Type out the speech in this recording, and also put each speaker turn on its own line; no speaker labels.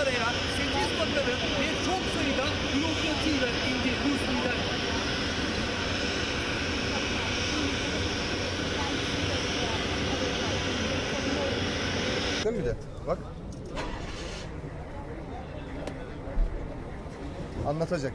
arayan 8 bakanı ve çok sayıda bürokratıyla indi Rus lider.
Değil mi de? Bak. Anlatacak.